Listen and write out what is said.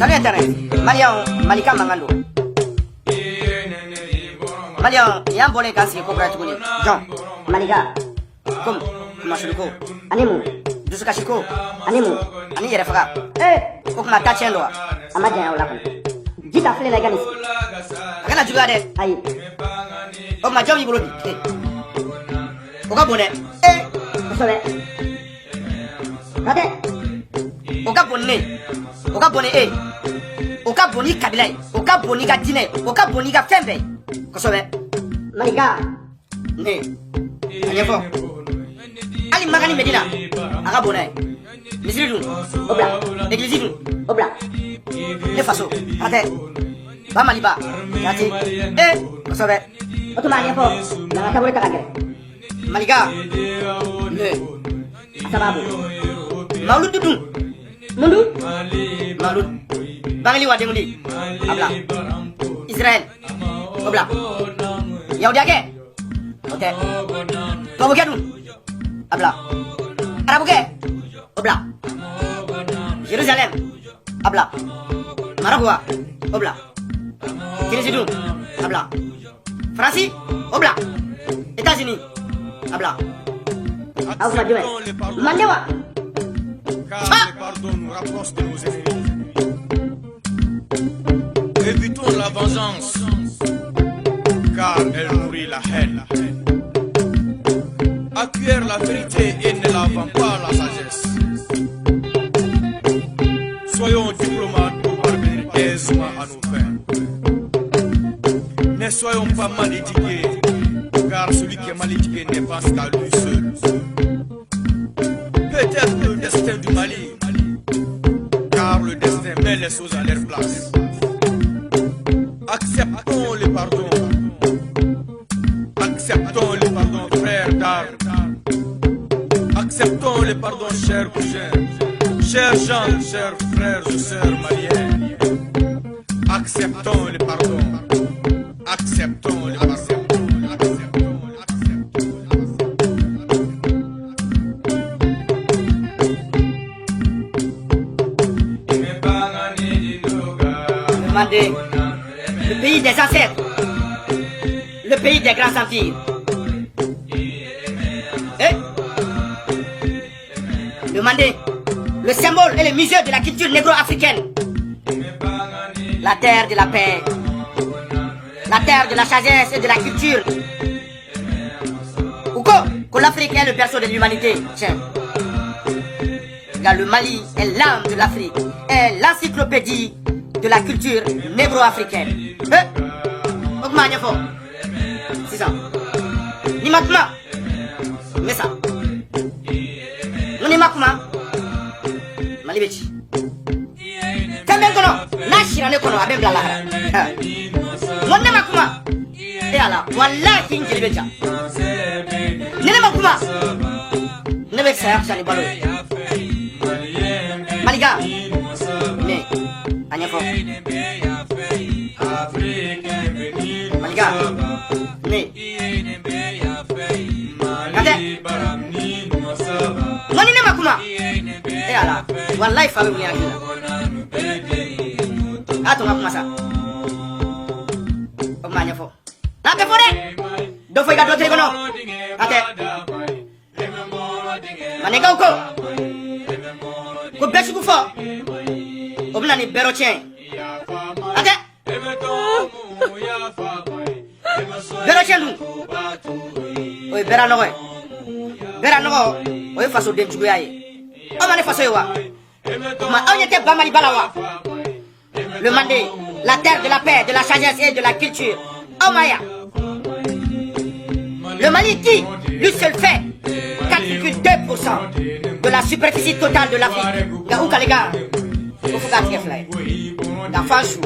Salut Internet. Malien, Malika mankan don. Malien, y'an bɔlen k'an sigi ko kura tuguni. Jɔn, Malika, comme kumasuli ko, ani mun, dusukasi ko, ani mun, ani yɛrɛ faga. Eh, o kuma ta tiɲɛ don wa? A ma janya o la kɔni. Ji ta filen la i ka nin sigi. A kana juguya dɛ. Ayi. O kuma jɔn b'i bolo bi? O ka bon dɛ. Eh, kosɛbɛ. Hatɛ. O ka bon ni ne ye. O ka bon ni e ye. O ka bon ni kabila ye. O ka bon n'i ka diinɛ ye. O ka bon n'i ka fɛn bɛɛ ye. Kosɛbɛ. Malika. Ne. A ɲɛfɔ. Hali Maka ni Medina. A ka bon n'a ye. Misiri dun. O bila. Egilizi dun. O bila. Ne faso. Hatɛ. Ba Maliba. Jate. Eh, kosɛbɛ. O tuma a ɲɛfɔ. Na n ka tabolo ta ka gɛrɛ. Malika. Ne. A sababu. Mawuludu dun. Mun dun? Mawuludu. Bangeli wa denkundi. A bila. Israël. O bila. Yahudiyakɛ. O tɛ. Tubabukɛ dun. A bila. Arabukɛ. O bila. Jérusalem. A bila. Maroc wa. O bila. Tunisie dun. A bila. Faransi. O bila. États-Unis. A bila. Aw kuma jumɛn? Mande wa? Car le pardon nous rapproche de nos ennemis. Évitons la vengeance, car elle nourrit la haine. Acquiert la vérité et ne la vend pas la sagesse. Soyons diplomates pour parvenir aisément à nos fins. Ne soyons pas mal éduqués, car celui qui est mal éduqué ne pense qu'à lui seul. Peut-être le destin du Mali, car le destin met les choses à leur place. Acceptons le pardon. Acceptons le pardon, frères d'armes. Acceptons le pardon, chers cousins, chers gens, chers frères et sœurs maliens. Acceptons le pardon. Acceptons le pardon. Acceptons, acceptons, acceptons. Mandé, le pays des ancêtres, le pays des grands empires. Eh? Le Mandé, le symbole et le musée de la culture négro-africaine. La terre de la paix, la terre de la sagesse et de la culture. Ou quoi? Que l'Afrique est le berceau de l'humanité. Tiens. Là, le Mali est l'âme de l'Afrique, est l'encyclopédie de la culture négro-africaine. Eh? O kuma ɲɛfɔ. Sisan. Ni ma kuma, n bɛ sa. N ko ni ma kuma, Mali bɛ ci. Fɛn bɛ n kɔnɔ, n'a sira ne kɔnɔ, a bɛ n bila lahara. N ko ne ma kuma, e Ala, walahi n jeli bɛ ja. Ni ne ma kuma, ne bɛ saya fisa ni balo ye. Malika, ne, a ɲɛfɔ. Malika, ne. Kantɛ. N ko ni ne ma kuma, e Ala, walahi fa bɛ wuli hakili la. A to n ka kuma sa. Dɔ fɔ i ka dɔ to i kɔnɔ. A tɛ. Maninkaw ko ko bɛɛ sugu fɔ, o bɛ na ni bɛrɛ tiɲɛ ye. A tɛ. Bɛrɛ tiɲɛ dun, o ye bɛrɛ nɔgɔ ye. Bɛrɛ nɔgɔ, o ye fasoden juguya ye. Aw ma ne faso ye wa? O tuma aw ɲɛ tɛ Ba Maliba la wa? Le Mandé, la terre de la paix, de la sagesse et de la culture. Aw ma yan. Le Mali qui, lui seul, fait 4,2% de la superficie totale de l'Afrique. Nka u kalekan, ko fo k'a tigɛ fila ye. Nka f'an su.